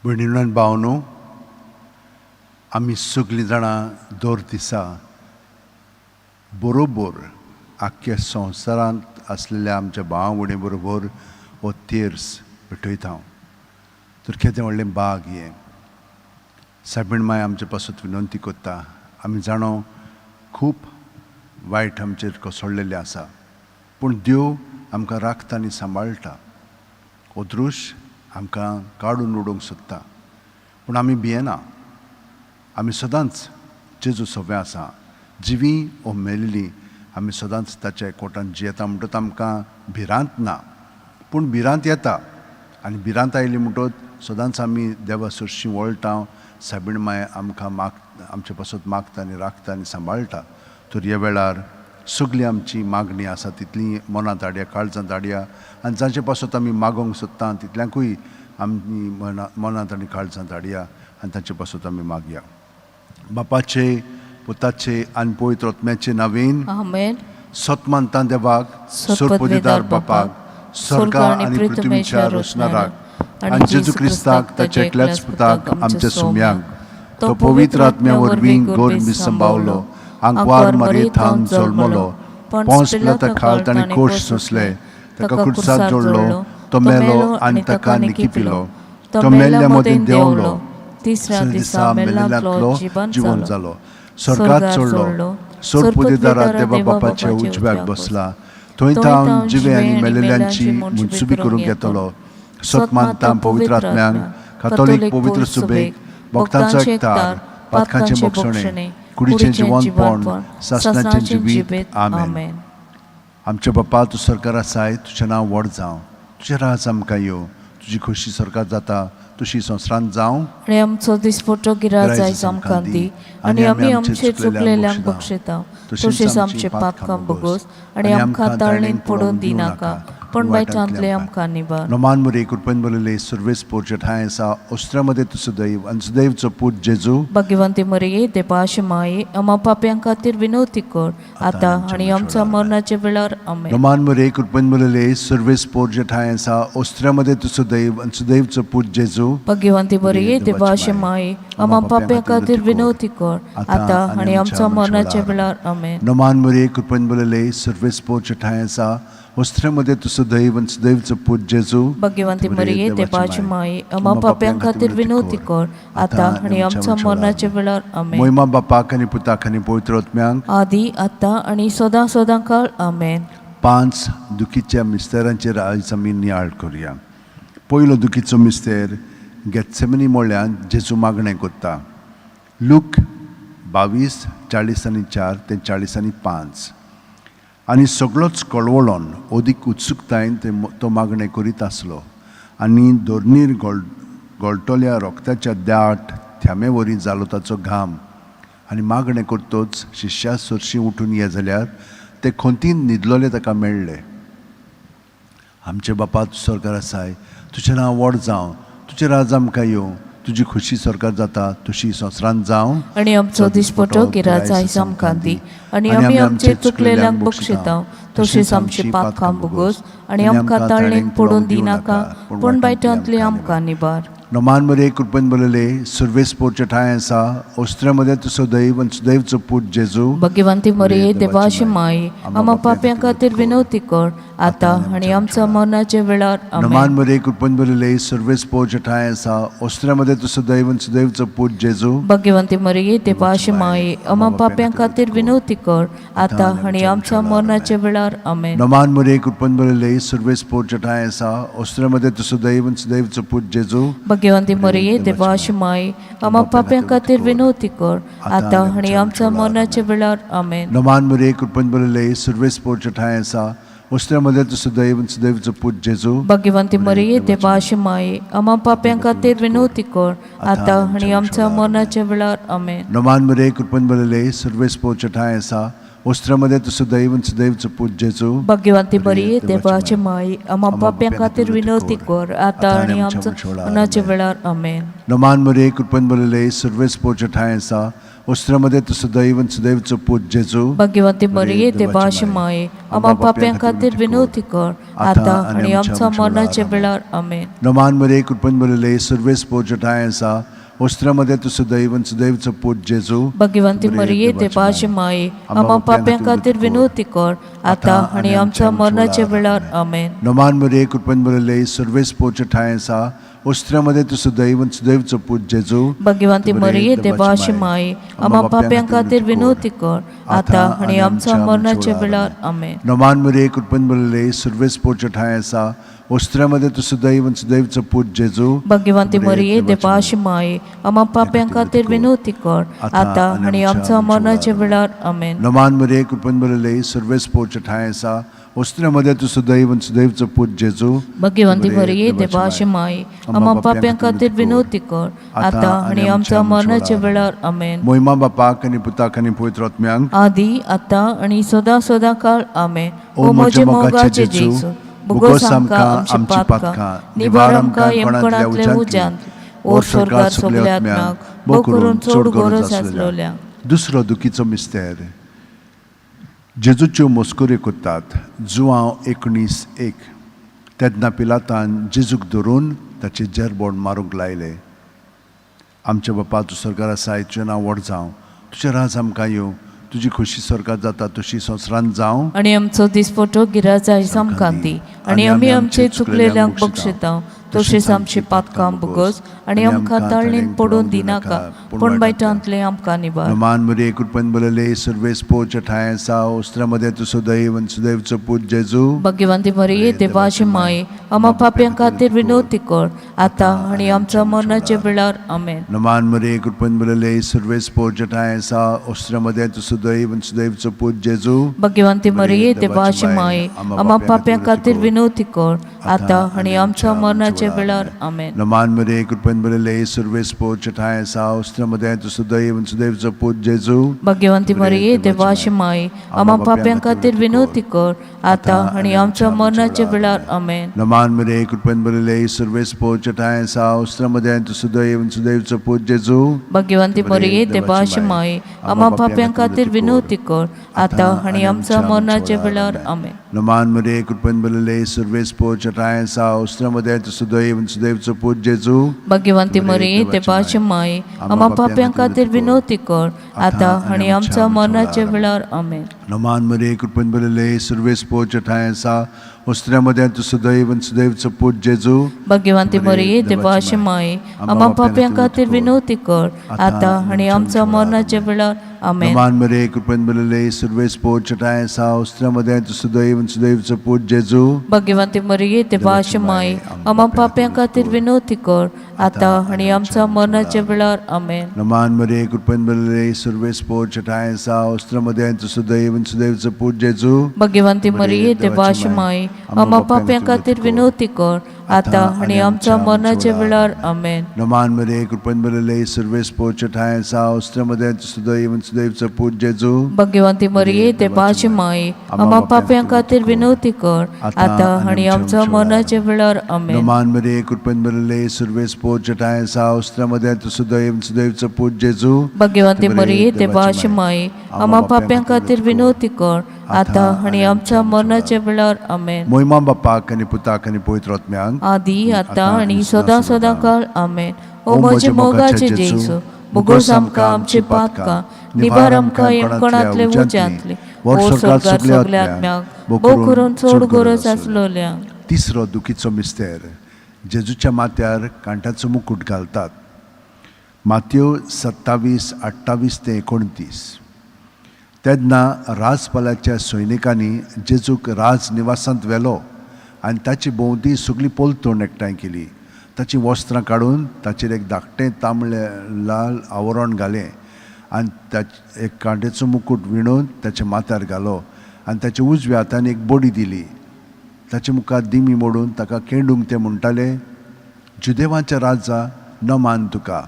भयणीनो आनी भावनो, आमी सगळीं जाणां दर दिसा बरोबर आख्ख्या संवसारांत आसलेल्या आमच्या भाव भयणी बरोबर हो तेर्स भेटयता. तर केदें व्हडलें भाग हें. सायबीण माय आमचे पासत विनंती करता. आमी जाणो, खूब वायट आमचेर कोसळलेलें आसा, पूण देव आमकां राखता आनी सांबाळटा. हो दृश्य आमकां काडून उडोवंक सोदता, पूण आमी भियेना. आमी सदांच जेजू सवें आसा. जिवी ओ मेल्ली, आमी सदांच ताच्या एकवटान जियेता. म्हणटच आमकां भिरांत ना, पूण भिरांत येता आनी भिरांत आयली म्हणटच सदांच आमी देवा सरशीं वळटा. सायबीण माय आमकां माग आमचे पासत मागता आनी राखता आनी सांबाळटा. तर ह्या वेळार सगळी आमची मागणी आसा तितली मनांत हाडया, काळजांत हाडया आनी जांचे पासत आमी मागोंक सोदता तितल्यांकूय आमी मनांत आनी काळजांत हाडया आनी तांचे पासत आमी मागया. बापाचे, पुताचे आनी पवित्र आत्म्याचे नांवान. आमेन. सत मानता देवाक, सर्वपदवीदार बापाक, स्वर्गा आनी पृथ्वीच्या रचणाराक, आनी जेजू क्रिस्ताक, ताच्या एकल्याच पुताक, आमच्या सुम्यांक, तो पवित्र आत्म्या वरवीं गर्भ संभावलो, आंकवार मरये थावन जल्मलो, पोंस पिलाता खाल ताणें कोश सोंसले, ताका कुर्साक जोडलो, तो मेलो आनी ताका निकिपिलो, तो मेल्ल्या मदीं देंवलो, तिसऱ्या दिसा मेल्ल्यांतलो जिवन जालो, स्वर्गात चडलो, सोडपुदेदारा देवा बापाच्या उजव्याक बसला, थंय तावन जिवे आनी मेलेल्यांची मुनसुबी करूंक येतलो. सत मानता पवित्र आत्म्यांक, कातोलीक पवित्र सुबेक, भक्तांचो एकतार, पातकांचें बोगसणें, कुडीचें जिवनपण, सासणाचें जिवीत. आमेन. आमच्या बापा, तूं सरकार आसाय, तुजें नांव व्हड जावं, तुजें राज आमकां येवं, तुजी खोशी सरकार जाता तशी संवसारांत जावं. आनी आमचो दिसपट्टो गिराज आयज आमकां दी आनी आमी आमचे चुकलेल्यांक बक्षयता तशेंच आमचे पापकां भोगोस आनी आमकां ताळणेन पडून दिनाका, पूण वायटांतले आमकां निवार. नमान मरे, कृपेन भरलेले, सर्वेस्पोर ठांय आसा. ओस्त्र्यामध्ये तूं सुदैव आनी सुदैवचो पूत जेजू. भाग्यवंती मरिये, देवाचे माये, आमा पाप्यां खातीर विनवती कर, आतां आनी आमच्या मरणाच्या वेळार. आमेन. नमान मरे, कृपेन भरलेले, सर्वेस्पोर ठांय आसा. ओस्त्र्यामध्ये तूं सुदैव आनी सुदैवचो पूत जेजू. भाग्यवंती मरिये, देवाचे माये, आमा पाप्यां खातीर विनवती कर, आतां आनी आमच्या मरणाच्या वेळार. आमेन. नमान मरे, कृपेन भरलेले, सर्वेस्पोर ठांय आसा. ओस्त्र्यामध्ये तूं सुदैव आनी सुदैवचो पूत जेजू. भाग्यवंती मरिये, देवाचे माये, आमा पाप्यां खातीर विनवती कर, आतां आनी आमच्या मरणाच्या वेळार. आमेन. मोहिमा बापाक आनी पुताक आनी पवित्र आत्म्यांक. आदी, आतां आनी सदां सदां काळ. आमेन. पांच दुखीच्या मिस्तेरांचेर आयज आमी नियाळ करुया. पयलो दुखीचो मिस्तेर, गेत्सेमनी मळ्यांत जेजू मागणें करता. लूक 22, 44 ते 45. आनी सगळोच कळवळोन अदीक उत्सुकतायेन ते तो मागणें करीत आसलो आनी धरणीर गळटल्या रोगताच्या दाट थेंबे वरी जालो ताचो घाम. आनी मागणें करतच शिश्या सरशीं उठून ये जाल्यार ते खंतीन न्हिदलोले ताका मेळ्ळे. आमचे बापा, तूं सरकार आसाय, तुजें नांव व्हड जावं, तुजें राज आमकां येवं, तुजी खोशी सरकार जाता तशी संवसारांत जावं. आनी आमचो दिसपटो गिराज आयज आमकां दी आनी आमी आमचे चुकलेल्यांक बक्षिता तशेंच आमचे पापकां भोगोस आनी आमकां ताळणेक पडून दिनाका, पूण बायटांतले आमकां निबार. नमान मरे, कृपेन भरलेले, सर्वेस्पोरचे ठांय आसा. ओस्त्र्यामध्ये तूं सदैव आनी सुदैवचो पूत जेजू. भाग्यवंती मरिये, देवाची माई, आमा पाप्यां खातीर विनवती कर, आतां आनी आमच्या मरणाच्या वेळार. नमान आमेन. मरे, कृपेन भरलेले, सर्वेस्पोरचे ठांय आसा. ओस्त्र्यामध्ये तूं सदैव आनी सुदैवचो पूत जेजू. भाग्यवंती मरिये, देवाची माई, आमा पाप्यां खातीर विनवती कर, आतां आनी आमच्या मरणाच्या वेळार. आमेन. नमान मरे, कृपेन भरलेले, सर्वेस्पोरचे ठांय आसा. ओस्त्र्यामध्ये तूं सदैव आनी सुदैवचो पूत जेजू. भाग्यवंती मरिये, देवाची माई, आमा पाप्यां खातीर विनवती कर, आतां आनी आमच्या मरणाच्या वेळार. आमेन. नमान मरे, कृपेन भरलेले, सर्वेस्पोरचे ठांय आसा. ओस्त्र्यामध्ये तूं सदैव आनी सुदैवचो पूत जेजू. भाग्यवंती मरिये, देवाची माई, आमा पाप्यां खातीर विनवती कर, आतां आनी आमच्या मरणाच्या वेळार. आमेन. नमान मरे, कृपेन भरलेले, सर्वेस्पोरचे ठांय आसा. ओस्त्र्यामध्ये तूं सदैव आनी सुदैवचो पूत जेजू. भाग्यवंती मरिये, देवाची माई, आमा पाप्यां खातीर विनवती कर, आतां आनी आमच्या मरणाच्या वेळार. आमेन. नमान मरे, कृपेन भरलेले, सर्वेस्पोरचे ठांय आसा. वस्त्रामध्ये तूं सदैव सदैवचो पूत जेजू. भाग्यवंती मरिये, देवाची माये, आम्हा पाप्यां खातीर विनवती कर, आतां आनी आमच्या मरणाच्या वेळार. आमेन. नमान मरे, कृपेन भरिल्ले, सर्वेस पोर आसा. वस्त्रामध्ये तूं सदैव सदैवचो पूत जेजू. भाग्यवंती मरिये, देवाची माये, आम्हा पाप्यां खातीर विनवती कर, आतां आनी आमच्या मरणाच्या वेळार. आमेन. नमान मरे, कृपेन भरिल्ले, सर्वेस पोर आसा. वस्त्रामध्ये तूं सदैव सदैवचो पूत जेजू. भाग्यवंती मरिये, देवाची माये, आम्हा पाप्यां खातीर विनवती कर, आतां आनी आमच्या मरणाच्या वेळार. आमेन. नमान मरे, कृपेन भरिल्ले, सर्वेस पोर आसा. वस्त्रामध्ये तूं सदैव सदैवचो पूत जेजू. भाग्यवंती मरिये, देवाची माये, आम्हा पाप्यां खातीर विनवती कर, आतां आनी आमच्या मरणाच्या वेळार. आमेन. नमान मरे, कृपेन भरिल्ले, सर्वेस पोर आसा. वस्त्रामध्ये तूं सदैव सदैवचो पूत जेजू. भाग्यवंती मरिये, देवाची माये, आम्हा पाप्यां खातीर विनवती कर, आतां आनी आमच्या मरणाच्या वेळार. आमेन. मोहिमा बापाक आनी पुताक आनी पवित्र आत्म्यांक. आदी, आतां आनी सदां सदां काळ. आमेन. ओ म्हजे मोगाचे जेजू, भोगोस आमकां आमची पातकां, निवार आमकां यमकणांतले उज्यांत, ओ स्वर्गार सगल्या आत्म्यांक, भो करून चड गरज आसलोल्यांक. दुसरो दुखीचो मिस्तेर, जेजूच्यो मस्कऱ्यो करतात. जुवांव 19:1. तेन्ना पिलातान जेजूक धरून ताचे जेरबोण मारूंक लायले. आमच्या बापा, तूं स्वर्गार आसाय, तुजें नांव व्हड जावं, तुजें राज आमकां येवं, तुजी खोशी स्वर्गात जाता तशी संवसारांत जावं. आनी आमचो दिसपटो गिराज आयज आमकां दी, आनी आमी आमचे चुकलेल्यांक बक्षिता, तशेंच आमची पातकां भोगोस, आनी आमकां ताळणीन पडून दिनाका, पूण बायटांतलें आमकां निवार. नमान मरिये, कृपेन भरलेले, सर्वेस पोर ठांय आसा. वस्त्रामध्ये तूं सदैव आनी सदैवचो पूत जेजू. भाग्यवंती मरिये, देवाची माये, आम्हा पाप्यां खातीर विनवती कर, आतां आनी आमच्या मरणाच्या वेळार. आमेन. नमान मरिये, कृपेन भरलेले, सर्वेस पोर ठांय आसा. वस्त्रामध्ये तूं सदैव आनी सदैवचो पूत जेजू. भाग्यवंती मरिये, देवाची माये, आम्हा पाप्यां खातीर विनवती कर, आतां आनी आमच्या मरणाच्या वेळार. आमेन. नमान मरिये, कृपेन भरलेले, सर्वेस पोर ठांय आसा. वस्त्रामध्ये तूं सदैव आनी सदैवचो पूत जेजू. भाग्यवंती मरिये, देवाची माये, आम्हा पाप्यां खातीर विनवती कर, आतां आनी आमच्या मरणाच्या वेळार. आमेन. नमान मरिये, कृपेन भरलेले, सर्वेस पोर ठांय आसा. वस्त्रामध्ये तूं सदैव आनी सदैवचो पूत जेजू. भाग्यवंती मरिये, देवाची माये, आम्हा पाप्यां खातीर विनवती कर, आतां आनी आमच्या मरणाच्या वेळार. आमेन. नमान मरिये, कृपेन भरलेले, सर्वेस पोर ठांय आसा. वस्त्रामध्ये तूं सदैव आनी सदैवचो पूत जेजू. भाग्यवंती मरिये, देवाची माये, आम्हा पाप्यां खातीर विनवती कर, आतां आनी आमच्या मरणाच्या वेळार. आमेन. नमान मरिये, कृपेन भरलेले, सर्वेस पोर ठांय आसा. वस्त्रामध्ये तूं सदैव आनी सदैवचो पूत जेजू. भाग्यवंती मरिये, देवाची माये, आम्हा पाप्यां खातीर विनवती कर, आतां आनी आमच्या मरणाच्या वेळार. आमेन. नमान मरिये, कृपेन भरलेले, सर्वेस पोर ठांय आसा. वस्त्रामध्ये तूं सदैव आनी सदैवचो पूत जेजू. भाग्यवंती मरिये, देवाची माये, आम्हा पाप्यां खातीर विनवती कर, आतां आनी आमच्या मरणाच्या वेळार. आमेन. नमान मरिये, कृपेन भरलेले, सर्वेस पोर ठांय आसा. वस्त्रामध्ये तूं सदैव आनी सदैवचो पूत जेजू. भाग्यवंती मरिये, देवाची माये, आम्हा पाप्यां खातीर विनवती कर, आतां आनी आमच्या मरणाच्या वेळार. आमेन. नमान मरिये, कृपेन भरलेले, सर्वेस पोर ठांय आसा. वस्त्रामध्ये तूं सदैव आनी सदैवचो पूत जेजू. भाग्यवंती मरिये, देवाची माये, आम्हा पाप्यां खातीर विनवती कर, आतां आनी आमच्या मरणाच्या वेळार. आमेन. नमान मरिये, कृपेन भरलेले, सर्वेस पोर ठांय आसा. वस्त्रामध्ये तूं सदैव आनी सदैवचो पूत जेजू. भाग्यवंती मरिये, देवाची माये, आम्हा पाप्यां खातीर विनवती कर, आतां आनी आमच्या मरणाच्या वेळार. आमेन. मोहिमा बापाक आनी पुताक आनी पवित्र आत्म्यांक. आदी, आतां आनी सदां सदां काळ. आमेन. ओ म्हजे मोगाचे जेजू, भोगोस आमकां आमची पातकां, निवार आमकां यमकणांतले उज्यांतले, ओ स्वर्गार सगल्या आत्म्यांक, भोव करून चड गरज आसलोल्यांक. तिसरो दुखीचो मिस्तेर, जेजूच्या माथ्यार कांट्याचो मुकूट घालतात. मातयो 27:28 ते 29. तेन्ना राजपालाच्या सैनिकांनी जेजूक राजनिवासांत व्हेलो आनी ताची भोंवती सगळी पलतण एकठांय केली. ताचीं वस्त्रां काडून ताचेर एक धाकटें तांबडें लाल आवरण घालें आनी ताचे एक कांट्याचो मुकूट विणून ताच्या माथ्यार घालो आनी ताच्या उजव्या हातान एक बडी दिली. ताचे मुखार दिमी मोडून ताका केंडूंक ते म्हणटाले, जुदेवाच्या राजा, नमान तुका.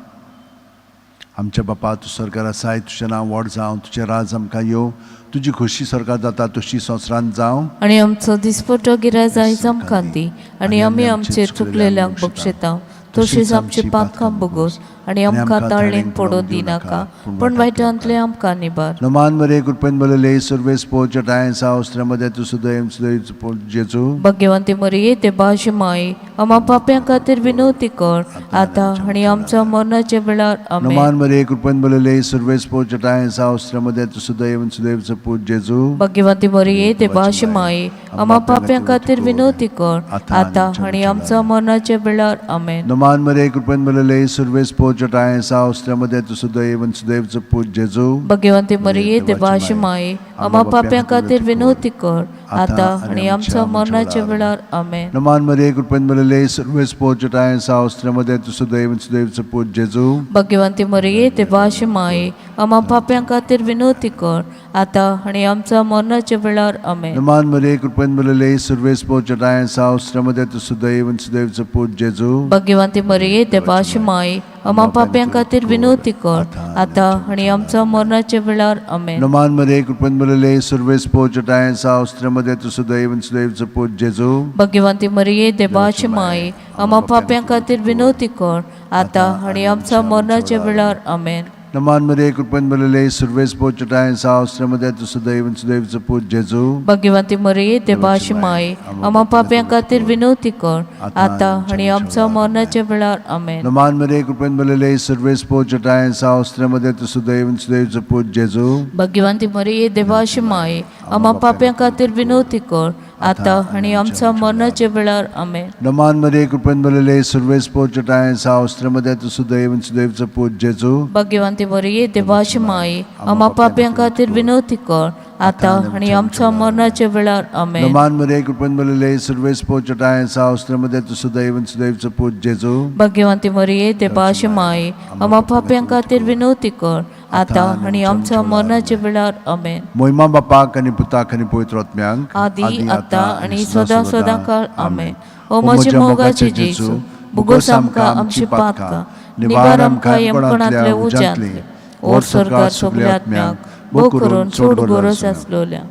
आमच्या बापा, तूं स्वर्गार आसाय, तुजें नांव व्हड जावं, तुजें राज आमकां येवं, तुजी खोशी स्वर्गार जाता तशी संवसारांत जावं. आनी आमचो दिसपटो गिराज आयज आमकां दी, आनी आमी आमचे चुकलेल्यांक बक्षिता, तशीच आमची पातकां भोगोस, आनी आमकां ताळणेन पडून दिनाका, पूण वायटांतले आमकां निबार. नमान मरे कृपेन भरलेले, सर्वेस पोच्या ठांय सा ऑस्ट्रियामध्ये तूं सुदैव सुदैव जेजू. भाग्यवंती मरिये, देवाची माई, आम्हा पाप्यां खातीर विनवती कर, आतां आनी आमच्या मरणाच्या वेळार. आमेन. नमान मरे कृपेन भरलेले, सर्वेस पोच्या ठांय सा ऑस्ट्रियामध्ये तूं सुदैव सुदैव पूत जेजू. भाग्यवंती मरिये, देवाची माई, आम्हा पाप्यां खातीर विनवती कर, आतां आनी आमच्या मरणाच्या वेळार. आमेन. नमान मरे कृपेन भरलेले, सर्वेस पोच्या ठांय सा ऑस्ट्रियामध्ये तूं सुदैव सुदैव पूत जेजू. भाग्यवंती मरिये, देवाची माई, आम्हा पाप्यां खातीर विनवती कर, आतां आनी आमच्या मरणाच्या वेळार. आमेन. नमान मरे कृपेन भरलेले, सर्वेस पोच्या ठांय सा ऑस्ट्रियामध्ये तूं सुदैव सुदैव पूत जेजू. भाग्यवंती मरिये, देवाची माई, आम्हा पाप्यां खातीर विनवती कर, आतां आनी आमच्या मरणाच्या वेळार. आमेन. नमान मरे कृपेन भरलेले, सर्वेस पोच्या ठांय सा ऑस्ट्रियामध्ये तूं सुदैव सुदैव पूत जेजू. भाग्यवंती मरिये, देवाची माई, आम्हा पाप्यां खातीर विनवती कर, आतां आनी आमच्या मरणाच्या वेळार. आमेन. नमान मरे कृपेन भरलेले, सर्वेस पोच्या ठांय सा ऑस्ट्रियामध्ये तूं सुदैव सुदैव पूत जेजू. भाग्यवंती मरिये, देवाची माई, आम्हा पाप्यां खातीर विनवती कर, आतां आनी आमच्या मरणाच्या वेळार. आमेन. नमान मरे कृपेन भरलेले, सर्वेस पोच्या ठांय सा ऑस्ट्रियामध्ये तूं सुदैव सुदैव पूत जेजू. भाग्यवंती मरिये, देवाची माई, आम्हा पाप्यां खातीर विनवती कर, आतां आनी आमच्या मरणाच्या वेळार. आमेन. नमान मरे कृपेन भरलेले, सर्वेस पोच्या ठांय सा ऑस्ट्रियामध्ये तूं सुदैव सुदैव पूत जेजू. भाग्यवंती मरिये, देवाची माई, आम्हा पाप्यां खातीर विनवती कर, आतां आनी आमच्या मरणाच्या वेळार. आमेन. नमान मरे कृपेन भरलेले, सर्वेस पोच्या ठांय सा ऑस्ट्रियामध्ये तूं सुदैव सुदैव पूत जेजू. भाग्यवंती मरिये, देवाची माई, आम्हा पाप्यां खातीर विनवती कर, आतां आनी आमच्या मरणाच्या वेळार. आमेन. नमान मरे कृपेन भरलेले, सर्वेस पोच्या ठांय सा ऑस्ट्रियामध्ये तूं सुदैव सुदैव पूत जेजू. भाग्यवंती मरिये, देवाची माई, आम्हा पाप्यां खातीर विनवती कर, आतां आनी आमच्या मरणाच्या वेळार. आमेन. मोहिमा बापाक आनी पुताक आनी पवित्र आत्म्यांक, आदी, आतां आनी सदां सदां काळ. आमेन. ओ म्हजे मोगाचे जेजू, भुगोस आमकां आमची पातकां, निवार आमकां यमकणांतले उज्यांतले, ओर स्वर्गार सगल्या आत्म्याक, भोव करून चड गरज आसलोल्या.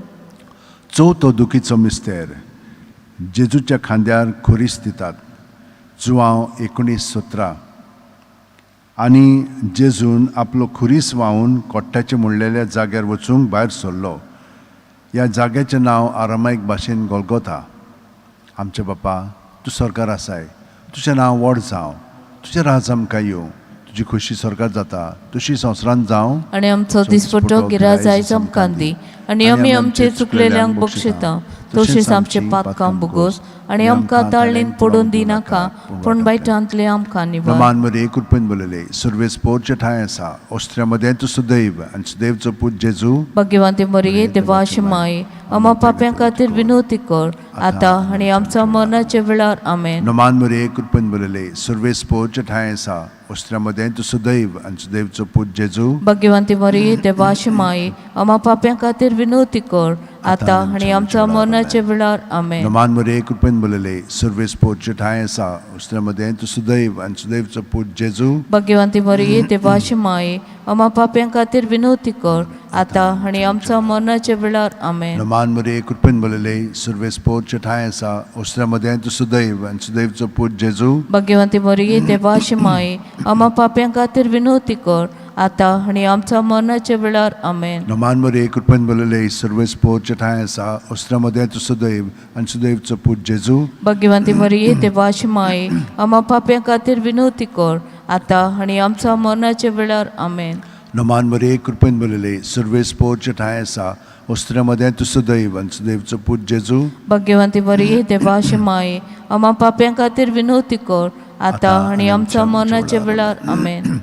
चवथो दुखीचो मिस्तेर, जेजूच्या खांद्यार खुरीस दितात. जुवांव 19:17. आनी जेजून आपलो खुरीस व्हांवून कोट्ट्याचे म्हणलेल्या जाग्यार वचूंक भायर सरलो. ह्या जाग्याचें नांव आरामायक भाशेन गोलगोथा. आमचे बापा, तूं सरकार आसाय, तुजें नांव व्हड जावं, तुजें राज आमकां येवं, तुजी खोशी सरकार जाता तशी संवसारांत जावं. आनी आमचो दिसपट्टो गिराज आयज आमकां दी, आनी आमी आमचे चुकलेल्यांक बक्षिता, तशीच आमचे पातकां भोगोस, आनी आमकां ताळणेन पडून दिनाका, पूण वायटांतले आमकां निवार. नमान मरे कृपेन बोलले, सर्वेस पोरचे ठांय आसा, ऑस्ट्रियामध्ये तूं सुदैव आनी सुदैवचो पूत जेजू. भाग्यवंती मरिये, देवाची माई, आम्हा पाप्यां खातीर विनवती कर, आतां आनी आमच्या मरणाच्या वेळार. आमेन. नमान मरे कृपेन बोलले, सर्वेस पोरचे ठांय आसा, ऑस्ट्रियामध्ये तूं सुदैव आनी सुदैवचो पूत जेजू. भाग्यवंती मरिये, देवाची माई, आम्हा पाप्यां खातीर विनवती कर, आतां आनी आमच्या मरणाच्या वेळार. आमेन. नमान मरे कृपेन बोलले, सर्वेस पोरचे ठांय आसा, ऑस्ट्रियामध्ये तूं सुदैव आनी सुदैवचो पूत जेजू. भाग्यवंती मरिये, देवाची माई, आम्हा पाप्यां खातीर विनवती कर, आतां आनी आमच्या मरणाच्या वेळार. आमेन. नमान मरे कृपेन बोलले, सर्वेस पोरचे ठांय आसा, ऑस्ट्रियामध्ये तूं सुदैव आनी सुदैवचो पूत जेजू. भाग्यवंती मरिये, देवाची माई, आम्हा पाप्यां खातीर विनवती कर, आतां आनी आमच्या मरणाच्या वेळार. आमेन. नमान मरे कृपेन बोलले, सर्वेस पोरचे ठांय आसा, ऑस्ट्रियामध्ये तूं सुदैव आनी सुदैवचो पूत जेजू. भाग्यवंती मरिये, देवाची माई, आम्हा पाप्यां खातीर विनवती कर, आतां आनी आमच्या मरणाच्या वेळार. आमेन. नमान मरे कृपेन बोलले, सर्वेस पोरचे ठांय आसा, ऑस्ट्रियामध्ये तूं सुदैव आनी सुदैवचो पूत जेजू. भाग्यवंती मरिये, देवाची माई, आम्हा पाप्यां खातीर विनवती कर, आतां आनी आमच्या मरणाच्या वेळार. आमेन.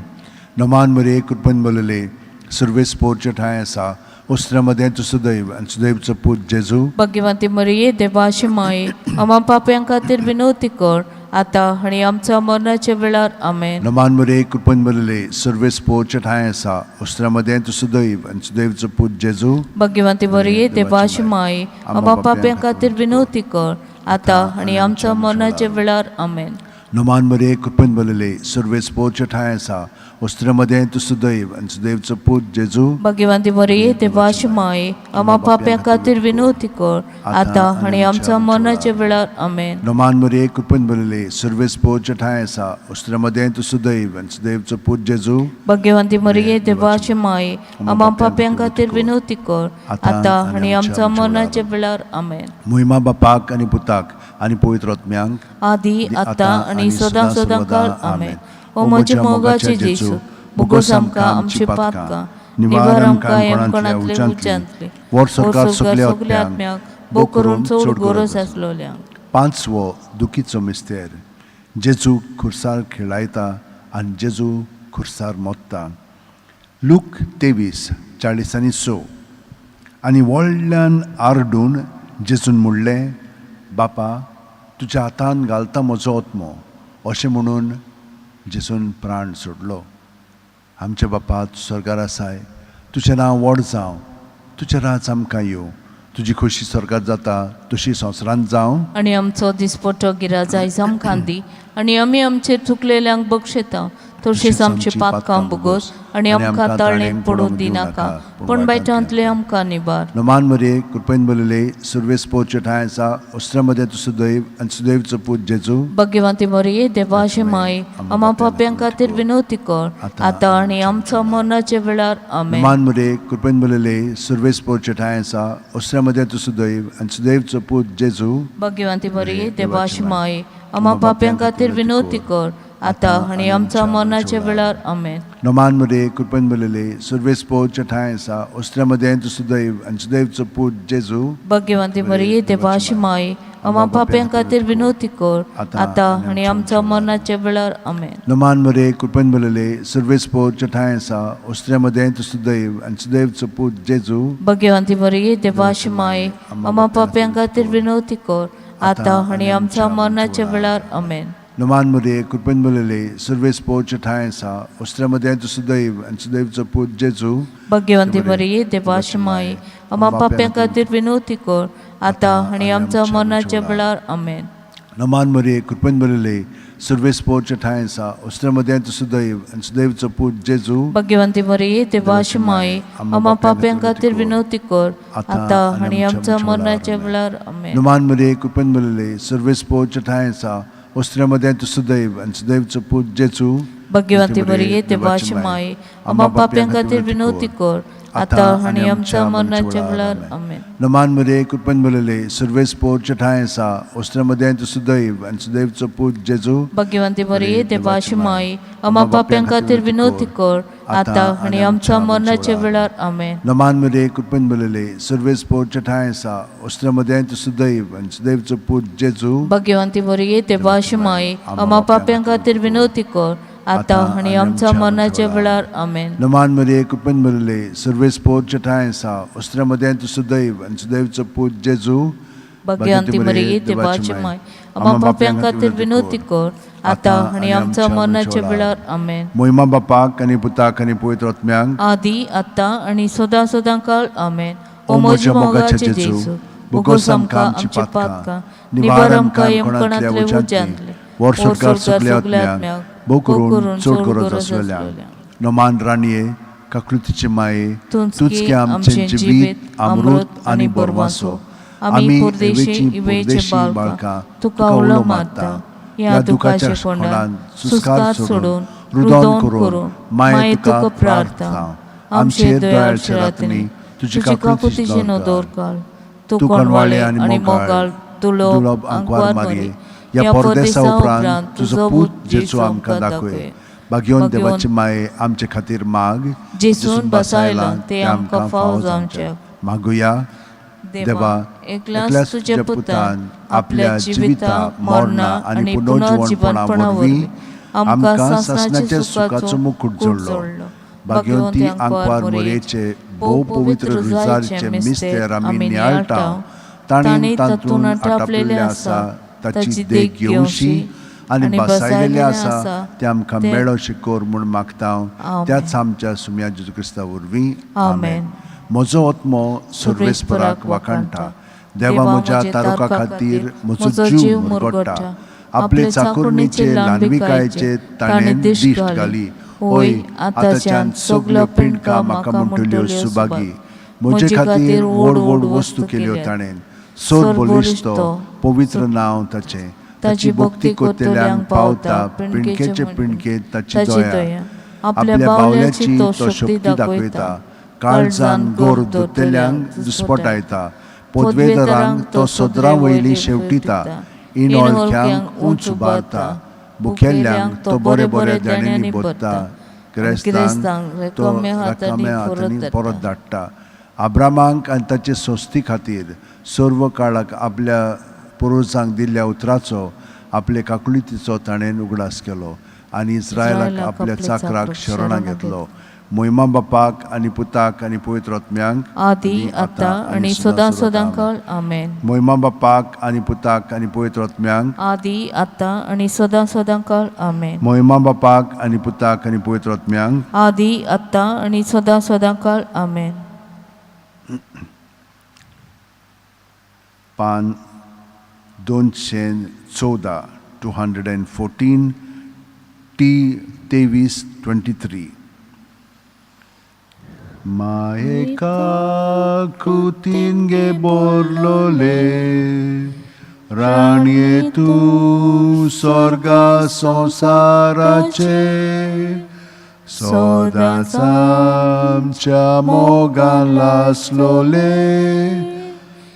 नमान मरे कृपेन बोलले, सर्वेस पोरचे ठांय आसा, ऑस्ट्रियामध्ये तूं सुदैव आनी सुदैवचो पूत जेजू. भाग्यवंती मरिये, देवाची माई, आम्हा पाप्यां खातीर विनवती कर, आतां आनी आमच्या मरणाच्या वेळार. आमेन. नमान मरे कृपेन बोलले, सर्वेस पोरचे ठांय आसा, ऑस्ट्रियामध्ये तूं सुदैव आनी सुदैवचो पूत जेजू. भाग्यवंती मरिये, देवाची माई, आम्हा पाप्यां खातीर विनवती कर, आतां आनी आमच्या मरणाच्या वेळार. आमेन. नोमान मरे कृपेन बरयले सर्वेस पोरचे ठांय आसा वस्त्र मदें तूं सुदैव आनी सुदैवचो पूत जेजू. भाग्यवंती मरिये, देवाची माये, आम्हा पाप्यां खातीर विनवती कर आतां आनी आमच्या मरणाच्या वेळार. आमेन. नोमान मरे कृपेन बरयले सर्वेस पोरचे ठांय आसा वस्त्र मदें तूं सुदैव आनी सुदैवचो पूत जेजू. भाग्यवंती मरिये, देवाची माये, आम्हा पाप्यां खातीर विनवती कर आतां आनी आमच्या मरणाच्या वेळार. आमेन. मोहिमा बापाक आनी पुताक आनी पवित्र आत्म्यांक, आदी आतां आनी सदां सदां काळ. आमेन. ओ म्हज्या मोगाचे जेजू, बोगोस आमकां आमची पातकां, निवार आमकां यमकणांतले उच्यांतले, वर सरकार सगल्या सगल्या आत्म्याक, भोव करून चड गरज आसलोल्यांक. पांचवो दुखीचो मिस्तेर. जेजू खुर्सार खेळायता आनी जेजू खुर्सार मोत्ता. लूक 23:46. आनी व्हडल्यान आरडून जेजून म्हणलें, बापा, तुज्या हातान घालता म्हजो आत्मो. अशें म्हणून जेजून प्राण सोडलो. आमच्या बापा, तूं स्वर्गार आसाय, तुजें नांव व्हड जावं, तुजें राज आमकां येवं, तुजी खोशी स्वर्गार जाता तशी संवसारांत जावं. आनी आमचो दिसपटो गिराज आयज आमकां दी आनी आमी आमचेर चुकलेल्यांक बक्षयता, तशीच आमची पातकां बोगोस आनी आमकां ताळणेक पडूंक दिनाका, पूण बायटांतले आमकां निबार. नमान मरे कृपेन बरयले सुर्वेस पोरचे ठांय आसा वस्त्र मदें तूं सुदैव आनी सुदैवचो पूत जेजू. भाग्यवंती मरिये, देवाचे माये, आम्हा पाप्यां खातीर विनवती कर आतां आनी आमचो मरणाच्या वेळार. आमेन. नमान मरे कृपेन बरयले सुर्वेस पोरचे ठांय आसा वस्त्र मदें तूं सुदैव आनी सुदैवचो पूत जेजू. भाग्यवंती मरिये, देवाचे माये, आम्हा पाप्यां खातीर विनवती कर आतां आनी आमच्या मरणाच्या वेळार. आमेन. नमान मरे कृपेन बरयले सुर्वेस पोरचे ठांय आसा वस्त्र मदें तूं सुदैव आनी सुदैवचो पूत जेजू. भाग्यवंती मरिये, देवाची माये, आम्हा पाप्यां खातीर विनवती कर आतां आनी आमच्या मरणाच्या वेळार. आमेन. नमान मरे कृपेन बरयले सुर्वेस पोरचे ठांय आसा वस्त्र मदें तूं सुदैव आनी सुदैवचो पूत जेजू. भाग्यवंती मरिये, देवाची माये, आम्हा पाप्यां खातीर विनवती कर आतां आनी आमच्या मरणाच्या वेळार. आमेन. नमान मरे कृपेन बरयले सुर्वेस पोरचे ठांय आसा वस्त्र मदें तूं सुदैव आनी सुदैवचो पूत जेजू. भाग्यवंती मरिये, देवाची माये, आम्हा पाप्यां खातीर विनवती कर आतां आनी आमच्या मरणाच्या वेळार. आमेन. नमान मरे कृपेन बरयले सुर्वेस पोरचे ठांय आसा वस्त्र मदें तूं सुदैव आनी सुदैवचो पूत जेजू. भाग्यवंती मरिये, देवाची माये, आम्हा पाप्यां खातीर विनवती कर आतां आनी आमच्या मरणाच्या वेळार. आमेन. नमान मरे कृपेन बरयले सुर्वेस पोरचे ठांय आसा वस्त्र मदें तूं सुदैव आनी सुदैवचो पूत जेजू. भाग्यवंती मरिये, देवाची माये, आम्हा पाप्यां खातीर विनवती कर आतां आनी आमच्या मरणाच्या वेळार. आमेन. नमान मरे कृपेन बरयले सुर्वेस पोरचे ठांय आसा वस्त्र मदें तूं सुदैव आनी सुदैवचो पूत जेजू. भाग्यवंती मरिये, देवाची माये, आम्हा पाप्यां खातीर विनवती कर आतां आनी आमच्या मरणाच्या वेळार. आमेन. नमान मरे कृपेन बरयले सुर्वेस पोरचे ठांय आसा वस्त्र मदें तूं सुदैव आनी सुदैवचो पूत जेजू. भाग्यवंती मरिये, देवाची माये, आम्हा पाप्यां खातीर विनवती कर आतां आनी आमच्या मरणाच्या वेळार. आमेन. नमान मरे कृपेन बरयले सुर्वेस पोरचे ठांय आसा वस्त्र मदें तूं सुदैव आनी सुदैवचो पूत जेजू. भाग्यवंती मरिये, देवाची माय, आम्हा पाप्यां खातीर विनवती कर आतां आनी आमच्या मरणाच्या वेळार. आमेन. मोहिमा बापाक आनी पुताक आनी पवित्र आत्म्यांक, आदी आतां आनी सदां सदां काळ. आमेन. ओ म्हज्या मोगाचे जेजू, बोगोस आमकां आमची पातकां, निवार आमकां यमकणांतले उज्यांतले, वर स्वर्गार सगल्या आत्म्यांक, भोव करून चड गरज आसलेल्यांक. नमान राणये, काकृतीचे माये, तूंच की आमचें जिवीत, अमृत आनी बरवासो, आमी परदेशी इवेचे बाळकां तुका उलो मारता. ह्या दुखाच्या कोंडान सुस्कार सोडून रुदन करून माये तुका प्रार्थना, आमचेर दयाळचे रातनी तुजी काकुतीची नदर घाल. तूं कोणवाळे आनी मोगाळ दुलोब आंकवार मारये, ह्या परदेसा उपरांत तुजो पूत जेजू आमकां दाखय. भाग्यवंत देवाचे माये, आमचे खातीर माग. जेजून बसायला ते आमकां फावो जावचें. मागुया. देवा, एकल्याच तुज्या पुतान आपल्या जिविता, मरणा आनी पुनर्जिवनपणा वरवीं आमकां सासणाच्या सुखाचो मुकुट जोडलो. भाग्यवंती आंकवार मोरयेचे भोव पवित्र रुजारचे मिस्तेर आमी नियाळटा, ताणें तातूंत आटापलेलें आसा ताची देख घेवशी आनी बसायलेलें आसा तें आमकां मेळोशें कर म्हूण मागता, त्याच आमच्या सुम्या जेजू क्रिस्ता वरवीं. आमेन. म्हजो आत्मो सर्वेस्पराक वाखाणटा, देवा म्हज्या तारुका खातीर म्हजो जीव मुरगोडटा. आपले चाकुरणीचे ल्हानविकायेचे ताणें दिश्ट घाली. होय, आतांच्यान सगल्यो पिंडका म्हाका म्हणटल्यो सुभागी. म्हजे खातीर व्हड व्हड वस्तू केल्यो ताणें. सोद बळिश्ट तो, पवित्र नांव ताचें. ताची भक्ती करतल्यांक पावता पिंडकेचे पिंडकेंत ताची दया. आपल्या बावल्याची तो शक्ती दाखयता. काळजान गोर धरतल्यांक दुस्पटायता. पदवेदारांक तो सदरां वयली शेवटिता. इणोळख्यांक उंच उबारता. भुकेल्ल्यांक तो बरे बरे देण्यांनी भरता. गिरेस्तांक तो रकाम्या हातांनी परत धाडटा. आब्रामाक आनी ताचे संस्थी खातीर सर्व काळाक आपल्या पुर्वजांक दिल्ल्या उतराचो, आपले काकुळतीचो ताणें उगडास केलो आनी इस्रायलाक आपल्या चाकराक शरणां घेतलो. मोहिमा बापाक आनी पुताक आनी पवित्र आत्म्यांक, आदी आतां आनी सदां सदां काळ. आमेन. मोहिमा बापाक आनी पुताक आनी पवित्र आत्म्यांक, आदी आतां आनी सदां सदां काळ. आमेन. मोहिमा बापाक आनी पुताक आनी पवित्र आत्म्यांक, आदी आतां आनी सदां सदां काळ. आमेन. पान 214, 214, टी 23, 23. मायेका कुतीन गे बोरलोले राणये तूं स्वर्गा संवसाराचे, सदांच आमच्या मोगान लासलोले,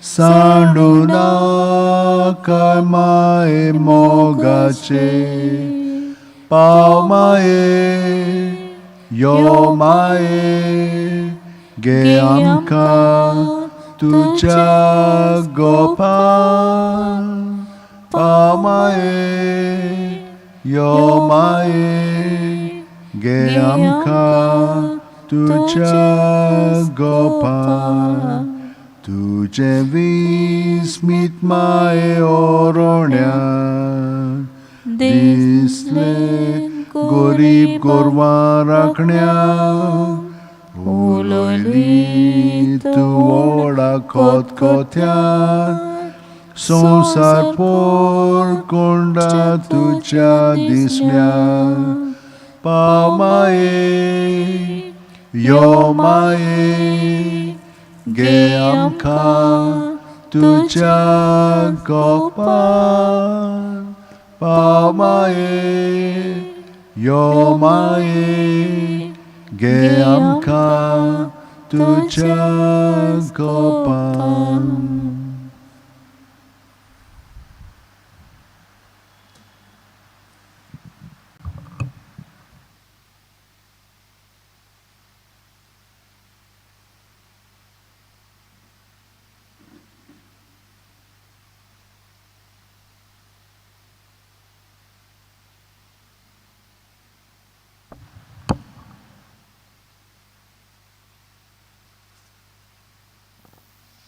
सांडू नाका माये मोगाचे. पाव माये, यो माये, गे आमकां तुज्या गोपान. पाव माये, यो माये, गे आमकां तुज्या गोपान. तुजें विस्मीत माये ओरोण्यान दिसलें, गोरीब गोरवां राखण्याक उलयली तूं व्हडा खतखत्यान. संवसार पोरकोंडा तुज्या दिसण्या. पाव माये, यो माये, गे आमकां तुज्या गोपान. पाव माये, यो माये, गे आमकां तुज्या गोपान.